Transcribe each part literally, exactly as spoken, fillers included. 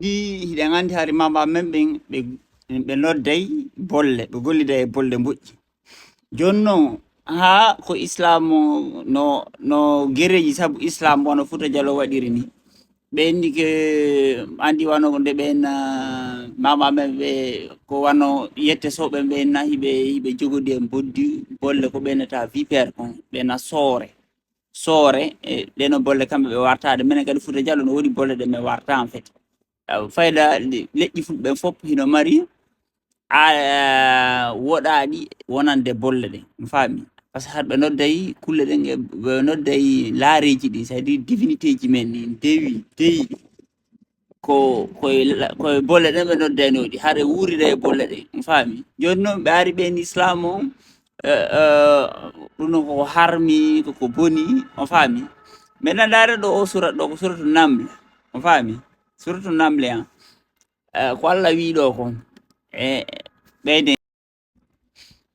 Ɗi hiɗen anndi hari mama men ɓen ɓe, ɓe nodday bolle, ɓe golliday e bolle moƴƴi. Jooni non, haa ko Islaam o no, no gereeji sabu Islaam wano Fuuta Jaloo waɗiri ni. Ɓe anndi ke, anndi wano nde ɓen, ah, mama men ɓe ko wano yette sooɓe ɓen na hiɓe, hiɓe jogodi e mboddi bolle ko ɓe nata vipère kon, ɓe na soore. Soore, e ɗen o bolle kamɓe ɓe wartaade. Menen kadi Fuuta Jaloo no woodi bolle ɗe men warta en fait. Ah, fayda le-, leƴƴi fulɓe ɓen fof hino mari, ah, woɗaaɗi wonande bolle ɗen. Mi faami. Par ce que har ɓe nodday kulle ɗen e ɓe nodday laareeji ɗin, c'est-à-dire divinité ji men ɗin, dewi, deyi ɗi. Ko, koye la-, koye bolle ɗen ɓe noddaynoo ɗi. Hare wuurida e bolle ɗen. Mi faami. Jooni non ɓe ari ɓen Islaam on, eh, eh, ɗum non koko harmi, koko boni. On faami. Men na ndaare ɗo o suura ɗo, ko suuratu Naml. On faami. Suuratu Naml, an. Eh, ko Alla wi'i ɗo kon. E ɓeyde.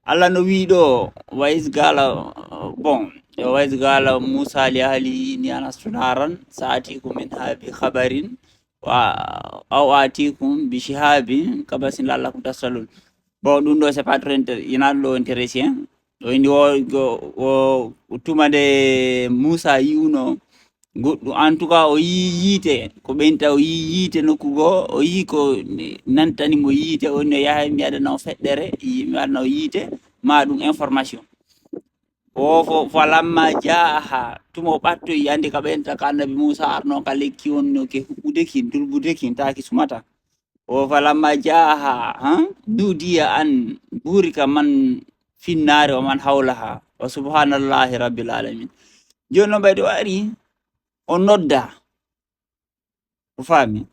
Alla no wi'i ɗo, "Wa iz qala," bon, "Wa iz qala Musa li ahlihi inni anastu naran, sa atikum minha bi khabarin, wa, aw atikum bi shihabin qabasin la'allakum tastalun." Bon, ɗum ɗo, c'est pas très inter-, ina ɗo intéressé, hein. O indi o, o, o, o tuma nde Musa yi'uno goɗɗum. En tout cas, o yii yiite, ko ɓen taw o yii yiite nokku goo, o yii ko nantani mo yiite, o inni o yahay mi waɗana o feɗɗere, yi-, mi waɗana o yiite, ma ɗum information. O fo, falamma jaaha, tuma o ɓattoyi, anndi ka ɓen ta ka Annabi Musa arno ka lekki on no ke huɓɓude kin, dulbude kin, taaki sumata. O falamma jaaha, han, nudiya an burika man finnaari wa man hawlaha, wa subhanallahi rabbil alamin. Jooni non ɓayde o ari, o nodda. O faami.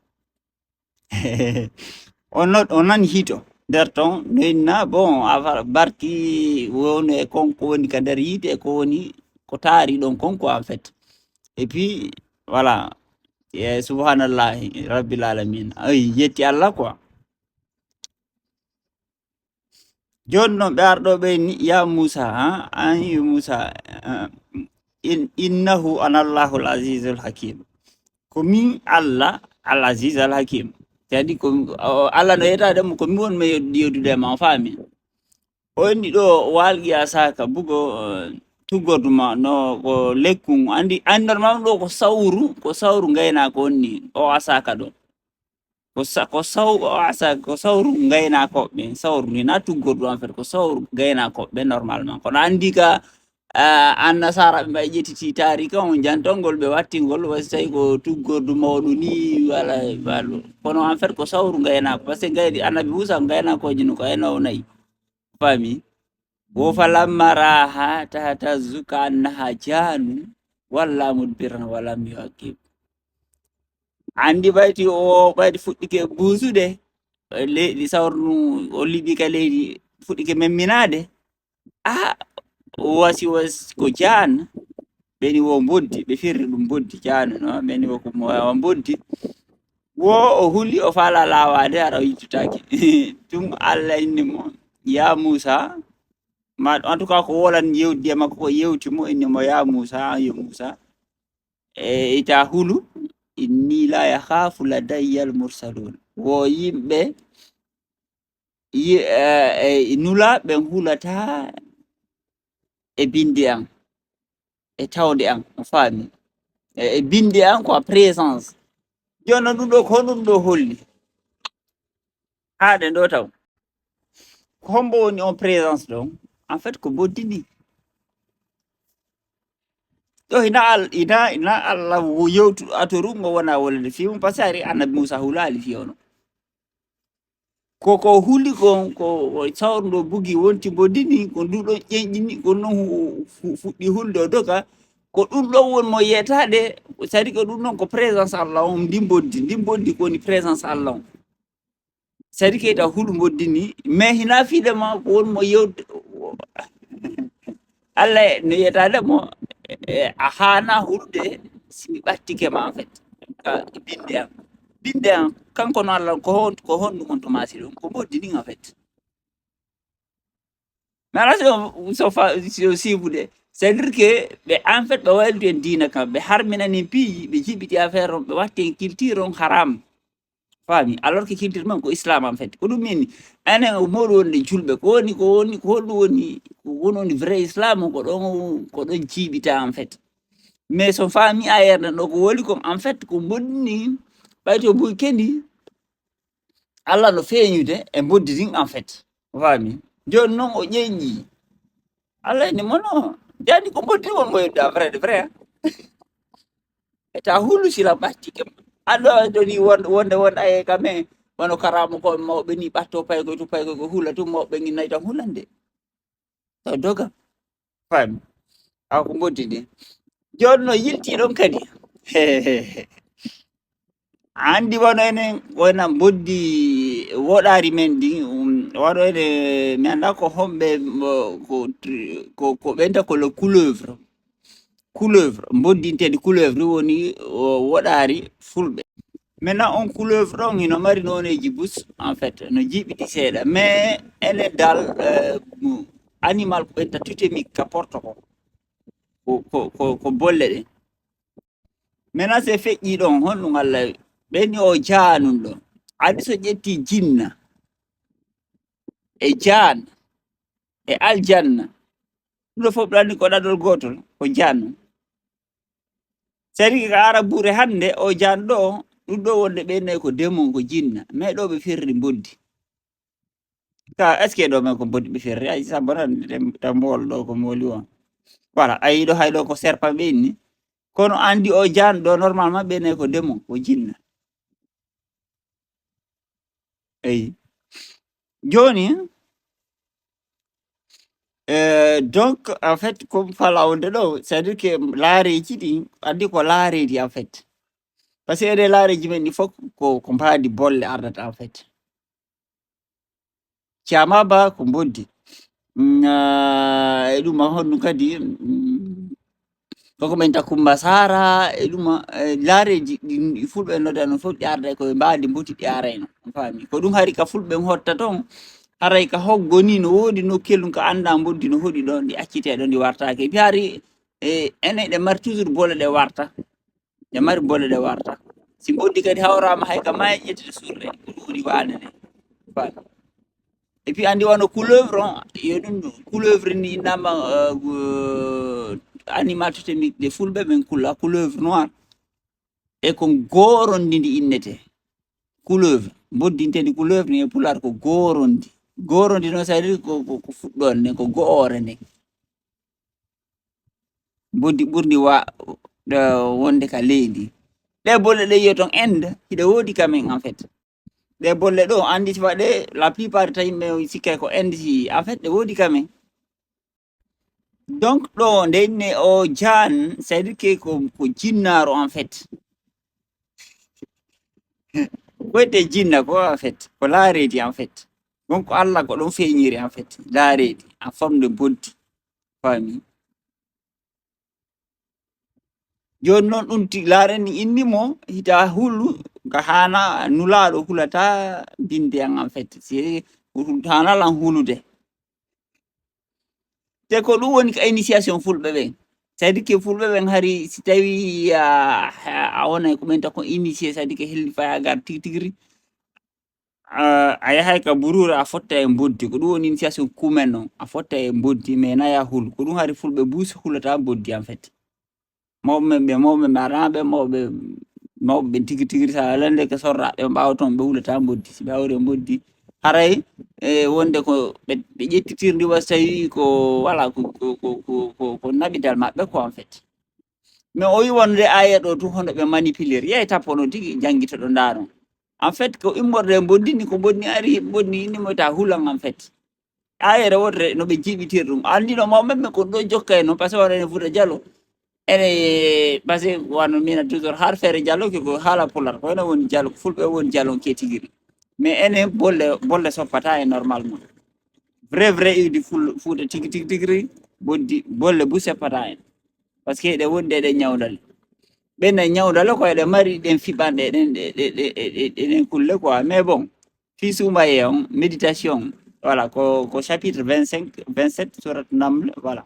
O nod-, o nani hito nder ton, no inna, bon, afar-, barki woni e kon ko woni ka nder yiite, ko woni ko taari ɗon kon quoi, en fait. Et puis, voilà. E subhanallahi rabbil alamin. Ay, yetti Alla quoi. Jooni non ɓe arɗo ɓe ni, "Ya Musa, ha? An yo Musa, eh, in-, innahu ana Allahul Azizul Hakim." Ko min Alla Al Aziz Al Hakim. Kadi ko, o, Alla no yetaade mo, ko mi won mi yod-, yodude ma, on faami. O inni ɗo, "Wa alqi asaka, bugo, eh, tuggordu ma, no ko lekkun." Andi, andi normalement ɗo ko sawru, ko sawru ngaynaako on ni, o asaka ɗo. Ko sa-, ko saw-, o asa-, ko sawru ngaynaakooɓe ɓen, sawru ni na tuggordu en fait, ko sawru ngaynaakooɓe ɓen normalement. Kono andi ka, ah, annasaara ɓe mbaɗi ƴettiti taarika on jantongol ɓe wattingol, wasi tawi ko tuggordu mawɗu ni, wala, wala. Kono en fait ko sawru ngaynaako, parce que gaydi Annabi Musa ngaynaakooji no ko aynoowo nayi. Faami? Wo falamma raaha tahtazzu ka annaha jaanu, walla mudbiran walam yuaqib. Andi ɓayti o, ɓayti fuɗɗike buusude, leydi sawru, o liɓi ka leydi, fuɗɗike memminaade. Ah, o wasi was ko jaan, ɓeni wo mboddi, ɓe firri ɗum mboddi, jaanu, no? Ɓeni wo ko mo, wa mboddi. Wo o huli, o faala laawaade, hara o yittutaaki. Ɗum Alla inni mo, "Ya Musa," ma, en tout cas, ko wolan yewdi e makko, ko yewti mo, inni mo, "Ya Musa, an yo Musa, e ita hulu, inni la yakhafu ladayya al mursalun." Wo yimɓe, yi-, e, e, nulaaɓe hulata e bindi an, e tawde an, o faami. E, e bindi an ko a présence. Jooni non ɗum ɗo, ko honɗum ɗo holli? Haaɗen ɗo taw. Ko hombo woni on présence ɗon? En fait, ko mboddi ndi. Ɗo ina Al-, ina, ina Alla wo-, yewtu atoru ngo wona wolde fii mum, parce que ari Annabi Musa hulaali fii ono. Ko, ko huli kon, ko, ko sawru ndo bugi wonti mboddi ndi, ko ndu ɗon ƴenƴini, ko non fu-, fu-, fuɗɗi hulde o doga. Ko ɗum ɗon woni mo yetaade, c'est-à-dire que ɗum ɗon ko présence Alla on, ndi mboddi, ndi mboddi ko woni présence Alla on. C'est-à-dire que ta hulu mboddi ni, mais hina fiide ma ko woni mo yewde, Alla no yetaade mo, e, a haana hulude si mi ɓattike ma, en fait. Ka binde am. Binde am, kanko no Alla, ko hon-, ko honɗum on to maasi ɗum? Ko mboddi ni, en fait. Mais ala so, so fa-, so siibude. C'est-à-dire que ɓe, en fait, ɓe waylude en diina kam, ɓe harminani piiji, ɓe jiɓiti affaire on, ɓe watti en culture on haram. Faami? Alors que culture men ko islam en fait. Ko ɗum min, enen o moɗo wonde julɓe. Ko woni, ko woni, ko honɗum woni, ko woni woni vrai islam, ko ɗon, ko ɗon jiiɓita en fait. Mais so faami a yerna ɗo ko woni kon en fait, ko mbonni, ɓay to buy kendi, Allah no feeñude e mboddi ɗin en fait. O faami? Jooni non o ƴeeñi. Allah ni mo no. Jani ko mboddi won mo yedda vrai de vrai, hein? Eta hulu sila ɓattike. Aɗo ɗoni won-, wonde won aye kame, wano karamu ko mawɓe ni ɓatto paygo to paygo ko hula tun mawɓe ni nayi tan hulande. To doga. Faami? Awa ko mboddi ɗin. Jooni no yilti ɗon kadi. Anndi wano enen wona mboddi woɗaari men ɗin, um, wano ene, mi annda ko homɓe, mo, ko, ko, ko ɓenta ko le couleuvre. Couleuvre, mboddi nteɗi couleuvre woni, o, woɗaari fulɓe. Maintenant, on couleuvre ɗon hino mari nooneeji bus, en fait, no jiiɓiti seeɗa. Mais ene dal, euh, animal ko ɓenta totémique ka porto ko. Ko, ko, ko, ko bolle ɗen. Maintenant, si feƴƴi ɗon, honɗum Allah ɓeni o jaanun ɗo? Adi so ƴetti jinna, e jaan, e aljanna, ɗum ɗo fof ɗanni ko ɗaɗol gootol, ko jaan. C'est-à-dire que ka arabuure hannde, o jaan ɗo, ɗum ɗo wonde ɓe nayi ko démon, ko jinna. Mais ɗo ɓe firri mboddi. Ka, est-ce que ɗo men ko mboddi ɓe firri? Ay, sa bonan, tan mbool ɗo ko mooli on. Voilà, ayi ɗo hay ɗo ko serpent ɓe inni. Kono anndi o jaan ɗo, normalement, ɓe nayi ko démon, ko jinna. Eyi. Jooni, euh, donc, en fait, comme fala wonde ɗo, c'est-à-dire que laareeji ɗi, anndi ko laareeji, en fait. Parce que eɗe laareeji men ɗi fof ko, ko mbaadi bolle ardata, en fait. Caama ba ko mboddi. Mm, ah, e ɗum, a honɗum kadi, mm, koko men ta Kumba Sara, e ɗum, eh, laareeji ɗi, ɗi fulɓe nodda noon fof, ɗi arda ko ɓe mbaadi mboti, ɗi arayno. On faami? Ko ɗum hari ka fulɓe hotta toon, haray ka hoggo ni no woodi nokkel ɗum ka annda mboddi no hoɗi ɗon, ɗi accite ɗon, ɗi wartaake. Epi hari, eh, enen ɗe mari toujours bolle ɗe warta. Ɗe mari bolle ɗe warta. Si mboddi kadi hawraama hay ka maya ƴettete surre, ko ɗum woni waane nde. Faami? Et puis anndi wano couleuvre on, yo ɗum ɗum, couleuvre ni innama, euh, gu-, animal totémique de fulɓe ɓen kula, couleuvre noire. E ko goorondi ndi innete. Couleuvre, mboddi ntendi couleuvre ni e pulaar ko goorondi. Goorondi noon, c'est-à-dire ko, ko, ko fuɗɗoore nden, ko go'oore nden. Mboddi ɓurndi wa-, ɗo wonde ka leydi. Ɗe bolle ɗe yiyoton Inde, hiɗe woodi ka men, en fait. Ɗe bolle ɗo, anndi si waɗe, la plupart ta yimɓe sikkay ko Inde si, en fait, ɗe woodi ka men. Donc, ɗo, nde inni o jaan, c'est-à-dire que ko, ko jinnaaru, en fait. Ko wiyetee jinna ko, en fait, ko laareedi, en fait. Donc, ko Allah ko ɗon feeñiri, en fait, laareedi, en forme de mboddi. Faami? Jooni noon, ɗum ti-, laaren ni inni mo, hita hulu, ka haana nulaaɗo hulata binde an, en fait. Si haana lan hulude. Te ko ɗum woni ka initiation fulɓe ɓen. C'est-à-dire que fulɓe ɓen hari si tawi a, a, a wonay ko ɓen tan ko initié, c'est-à-dire que helli faya gar tigi tigiri. A, a yahay ka buruure, a fotta e mboddi. Ko ɗum woni initiation kumen on. A fotta e mboddi, mais naya hulu. Ko ɗum hari fulɓe buus hulata mboddi, en fait. Mawɓe men ɓe, mawɓe men araaɓe, mawɓe, mawɓe ɓen tigi tigiri, sa lande ke sorraɓe, ɓaawo toon ɓe hulata mboddi. Si ɓe hawri e mboddi, haray, e, wonde ko ɓe, ɓe ƴettitirndi wa so tawi ko, voilà, ko, ko, ko, ko, ko, ko naɓidal maɓɓe ko, en fait. Mais o wi wonde aya ɗo tun hono ɓe manipuler. Yehi tappono tigi, janngito ɗo ndaaro. En fait, ko immorde e mboddi ni, ko mboddi ari, mboddi ni mo ta hulan, en fait. Ayere wotere no ɓe jiɓitir ɗum. Anndi no mawɓe men ko ɗo jokka e noon, parce que wano ene Fuuta Jalo. Ene, parce que wano mina toujours har feere Jalo ke ko haala Pulaar. Ko ene woni Jalo, ko fulɓe woni Jalo ke tigiri. Mais ene bolle, bolle soppata en normalement. Vrai, vrai iwdi ful-, Fuuta tigi, tigi, tigiri, boddi, bolle bu seppata en. Parce que eɗe wondi eɗen ñawdale. Ɓen e ñawdale ko eɗe mari ɗen fiɓanɗe, ɗen, ɗe, ɗe, ɗe, ɗe, ɗe, ɗen kulle quoi. Mais bon, fii suumaye on, méditation, voilà, ko, ko chapitre vingt-cinq, vingt-sept, sourate Naml, voilà.